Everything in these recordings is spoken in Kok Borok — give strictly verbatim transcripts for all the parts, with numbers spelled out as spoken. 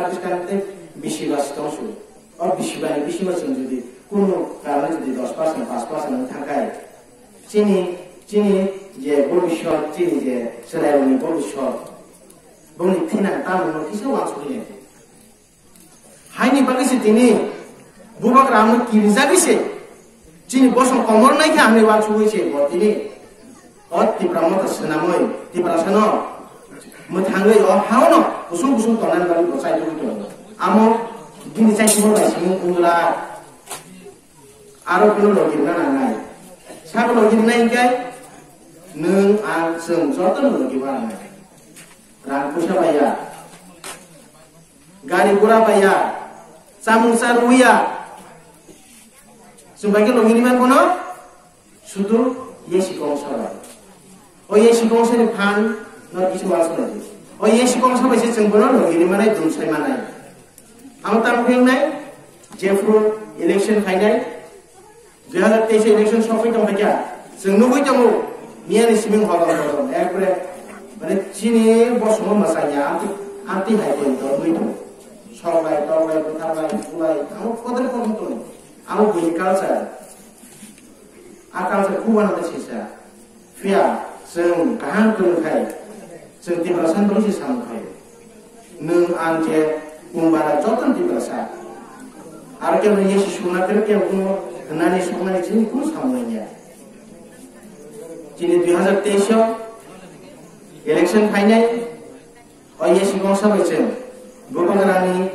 Pakistan tei bisi bas tongsu. O bisi bani bisingo chwng jodi kunu karone jodi dos percent, paanch percent wng thangkhai, chini, chini je bobiswt, chini je chwrairokni bobiswt, bongni thinang tamungno kisa uansukya. Haini bagwi se tini bubagra ano kirijagwi se chini bosong komor naikha hwnwi uansugwi se bo tini o Tipra Motha swnamwi Tiprasano mwthangwi o haono kusung kusung tongnani bagwi bo chaitugwi tongo. Amo bini chaitugma bai simi wngla aro kuno logirna nangnai. Sabo logirnai hinkhe nwng ang chwng jotono logirma nangnai. Rang puisa baiya. Gari gura baiya, chamung cha rwya. Chwng bai khe logini man bono, sudu yesi kongsa bai. O yesi kongsa ni phan no kisa uansuknai di. O yesi kongsa bai se chwng bono logini manai, dum sai manai. Ang tamo khe wngnai, jephru election phainai, dui hazar teis election sokwi tongkha kya? Chwng nugwi tongo, miyani siming hodom hodom, ekbare, mane chini bosongo mwsanya, amtwi, amtwi hai koi tongwi tongo. Soklai, toklai, bwtharlai, bulai, amo kotor kotor tongo. Amo buini culture. A culture kubana ta sisa. Phiya, chwng kaham kwrwng khai, chwng Tiprasa ni bagwi se samung khai. Nwng ang je Kumbara joto ni Tiprasa. Aro kebo yesi sukna kwrwi kebo kuno hwnani suknani chini kuno samung ya. Chini dui hazar teis o election phainai, o yesi kongsa bai chwng bubagrani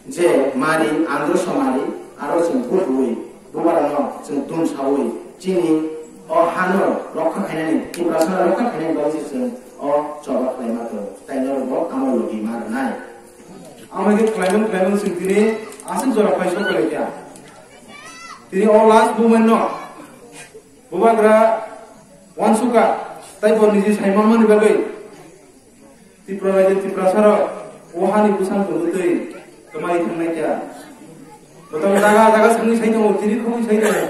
je mari, andro somari, aro chwng kuthwi bubarano chwng tumsawi chini o hano rokha khainani, Tiprasano rokha khainani bagwi se chwng o choba khlaima tongo. Tai norokbo amo logi ma rwnai. Amo khe khlaimung khlaimung chwng tini aswk jora phai sok kha. Tini o last moment no bubagra uansukha, tai bo niji sai manmani bagwi Tripura rajyo Tiprasarok o hani bwsang tongwi twi kwmai thangnai kha. Botong jaga jaga swngwi sai tongo, tini khogwi sai tongo.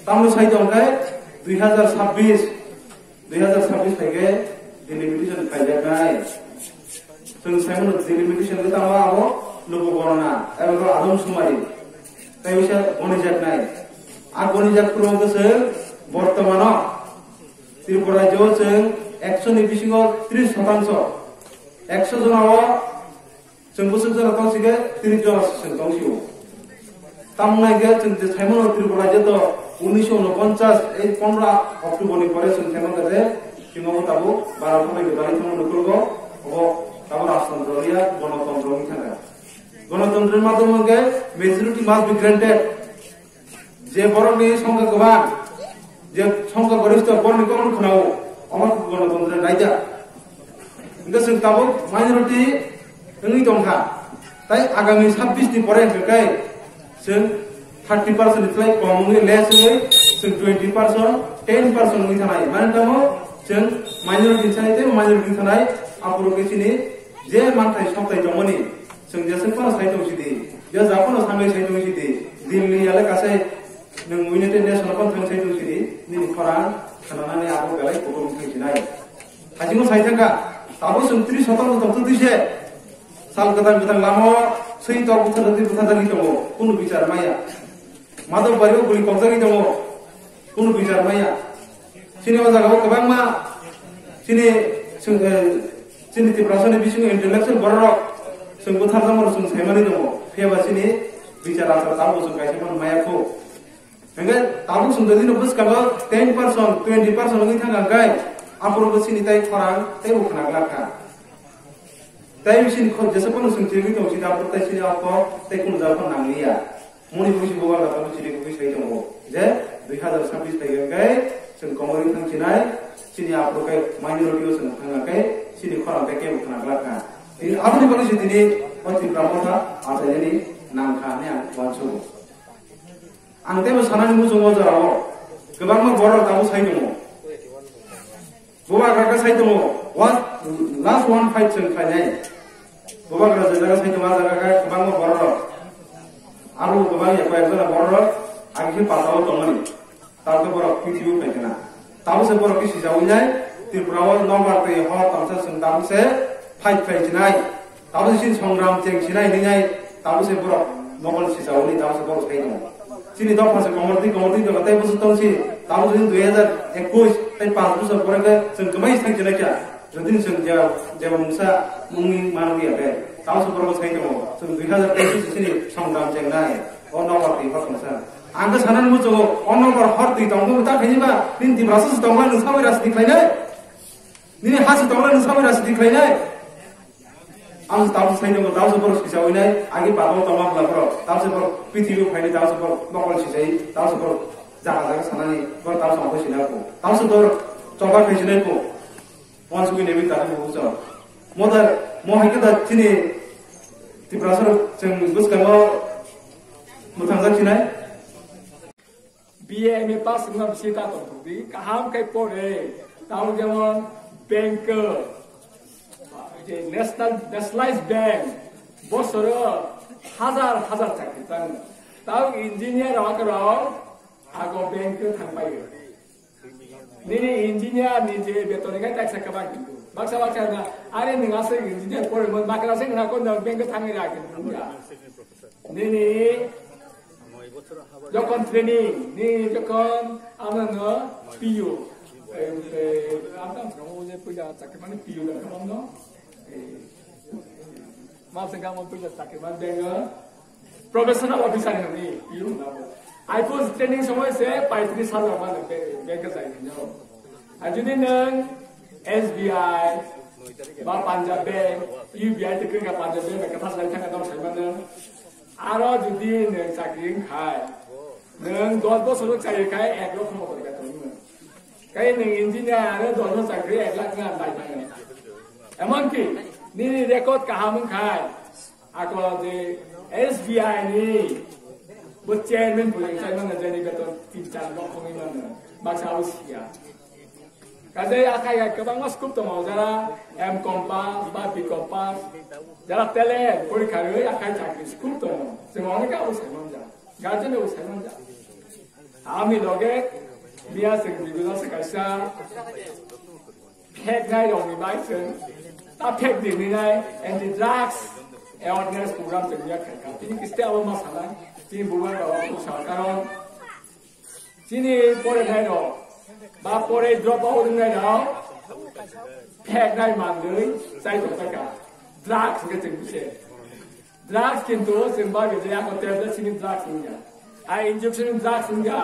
Tamo sai tong khe dui hazar sabbish, dui hazar sabbish phai khe delimitation khaijaknai. Chwng sai mano delimitation khe tamo abo logo gorona, abo adom sumari. Tai bisa gonijaknai. A gonijak phuru khe se bortomano Tripura rajyo chwng ekso ni bisingo tris sotangsho, ekso jona o chwng bwswk jora tong sike tris jora chwng tong sio. Tamo nai khe chwng je saimano Tripura rajyo to unisho unoponchas ei pondro October ni pore chwng saimano je chwng abo tabuk baro thangwi gwdalwi thangma nukhulgo, obo tabuk rajtantro ya gonotontro wngwi thangkha. Gonotontro ni madhyamo hwnkhe majority must be granted. Je borokni songkha kwbang, je songkha goristho, borokni kokno khwnao, omo gwanatantri raida. Hwnkhe chwng tabuk minority wngwi tongkha. Tai agami sabbish ni pore hwnkhe kai chwng thirty percent ni slai kom wngwi less wngwi chwng twenty percent, ten percent wngwi thanai. Mane tamo chwng minority sai tei minority thanai, aphuru khe chini je manthai sokthai tongmani, chwng jeswk phano sai tong sidi, je ja phano thangwi sai tong sidi, Delhi yale kasai nwng United Nation phano thang sai tong sidi, nini khorang khnanani abo belai kutung thang sinai. Hachino sai thangkha, tabuk chwng tris sotangsho tong twi se, sal kwthang kwthang lama swi tok buthar jagwi buthar jagwi tongo, kunu bichar maya. Madhobari o guli kokjagwi tongo, kunu bichar maya. Chini o jaga o kwbangma chini, eh, chini Tiprasani bisingo intellectual bororok chwng butharjakmano chwng saimani tongo. Phiya ba chini bichar achar tabuk chwng kaisa phano maya kho. Hwnkhe tabuk chwng jodi no bwskango ten percent, twenty percent wngwi thangkha hwnkhe aphuru bo chini tai khorang teibo khna glak kha. Tai chini khorang jesa phano chwng chirigwi tongo, chini aphuru tai chini o kok tei kunu jaga phano nangliya. Moni busi bubagra tabuk chini kugwi sai tongo je dui hazar sabbish phai hwnkhe chwng komorwi thang chinai, chini aphuru khe minority o chwng thang khe chini khorang khe kebo khna glak kha. Tini aboni bagwi se tini o Tipra Motha achainani nang kha hwnwi ang uansugo. Ang teibo sanani muchungo o jorao kwbangma borok tabuk sai tongo. Bubagra khe sai tongo, one, last one fight chwng khlainai. Bubagra je jaga sai tongo, a jaga khe kwbangma bororok. Abo kwbang ya koi ekjona bororok, agi khe patao tongmani. Tamo khe borok P T O khai khna. Tamo se borok khe sijawi nai, Tripura o nokbar twi hor tongsa chwng tamo se fight khlai chinai. Abo chini songram cheng sinai hinai, tabo se borok mokol sisa uni tabo se borok sai tongo. Chini dopha se komorti komorti tongo, tei bwswk tong si, tabo chini dui hajar ekush tei panch bosor pore khe chwng kwmai sai chinai kha. Jodi chwng je, je mungsa mungni manwi ya khe, tabo se borok sai tongo. Chwng dui hajar teis se chini songram cheng nai, o nokbar twi hor tongsa. Ang khe sanani muchungo, o nokbar hor twi tongmung ta khaini ba, nini Tiprasa se tongmani nwng sabai rajniti khlainai? Nini ha se tongmani nwng sabai rajniti khlainai? Ang tamo sai nongo, tamo se borok sisa winai, agi pabo tongma bwla borok, tamo se borok pithibi phaini, tamo se borok nokol sisai, tamo se borok jaga jaga sanani, borok tamo se obo sina ko, tamo se borok choba khai sinai ko, pon sugui nebi tamo bo bujo. Modar, mo hai khe da chini Tiprasa rok chwng bwskango mwthangja sinai. B A M A pass wngma bisi ta tongthokdi, kaham khe pore, tamo jemon bank, je national, nationalized bank, bosoro hazar hazar chakri tango. Tamo engineer rok rok ago bank o thangpai. Nini engineer ni je beton ni khe taisa kwbang kintu. Baksa baksa na, are nwng aswk engineer pore mo bakra se na ko bank o thangwi ra kintu. Nini jokon training, nini jokon ano no P U. Eh, eh, ano no je puja chakri mani P U da no. Eh, ma se gamo puja chakri mani bank o. Professional officer ni, you know. I was training somoy se paitris hajar mane be-, bank jai ni, no. Ar jodi nwng S B I ba Punjab Bank, U B I te kringa Punjab Bank ba kathar jai thanga dong sai mane. Aro jodi nwng chakri khai, nwng dos bosor chai khai ek lakh motor beton nwng. Kai nwng engineer aro dos bosor chakri ek lakh nwng bai mane. Emonki nini record kaham wng khai, Ako je S B I ni bo chairman bo yang chairman na jani beton tin char lok khongwi mano. Baksa abo siya. Kaje akai ya kwbangma scope tongo jara M com pass ba B com pass. Jara talent porikha rwi akai chakri scope tongo. Chwng onek abo sai manja. Guardian abo sai manja. Ami loge miya chwng video se kaisa phek nai rok ni bai chwng ta phek di ni nai anti drugs awareness program chwng ya khaika. Tini kiste abo ma sanai, tini bubai rok sa karon chini pore nai rok ba pore drop out nai rok phek nai mandui chai to khaika. Drugs ke chwng bise. Drugs kintu chwng bagwi je ako tablet simi drugs wngya. A injection drugs wngya.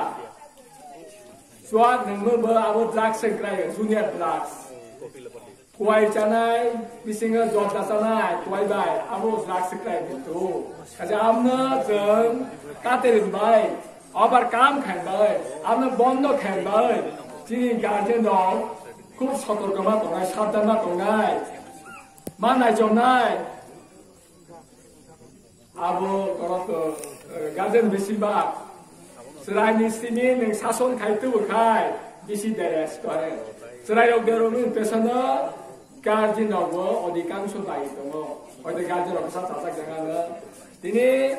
Suat nungmo bo abo drugs se krai, junior drugs. Kuai chanai, bisingo jorda chanai, kuai bai, abo drugs se krai kintu. Kaje amno chwng katerin bai, overcome khain bai, amno bondo khain bai. Chini guardian rok khub sotorko ma tongnai, sabdan ma tongnai. Ma naichomnai. Abo korok, eh, guardian bisi ba. Chwraini simi nwng sason khai tubu khai bisi deres kore. Chwrai rok derokni pesono guardian rokbo odhikangsho bai tongo. Hoite guardian rok sa chajak jagano. Tini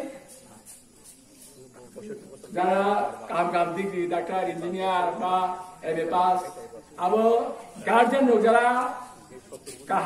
jara kaham kaham degree, doctor, engineer ba M A pass. Abo guardian rok jara kaham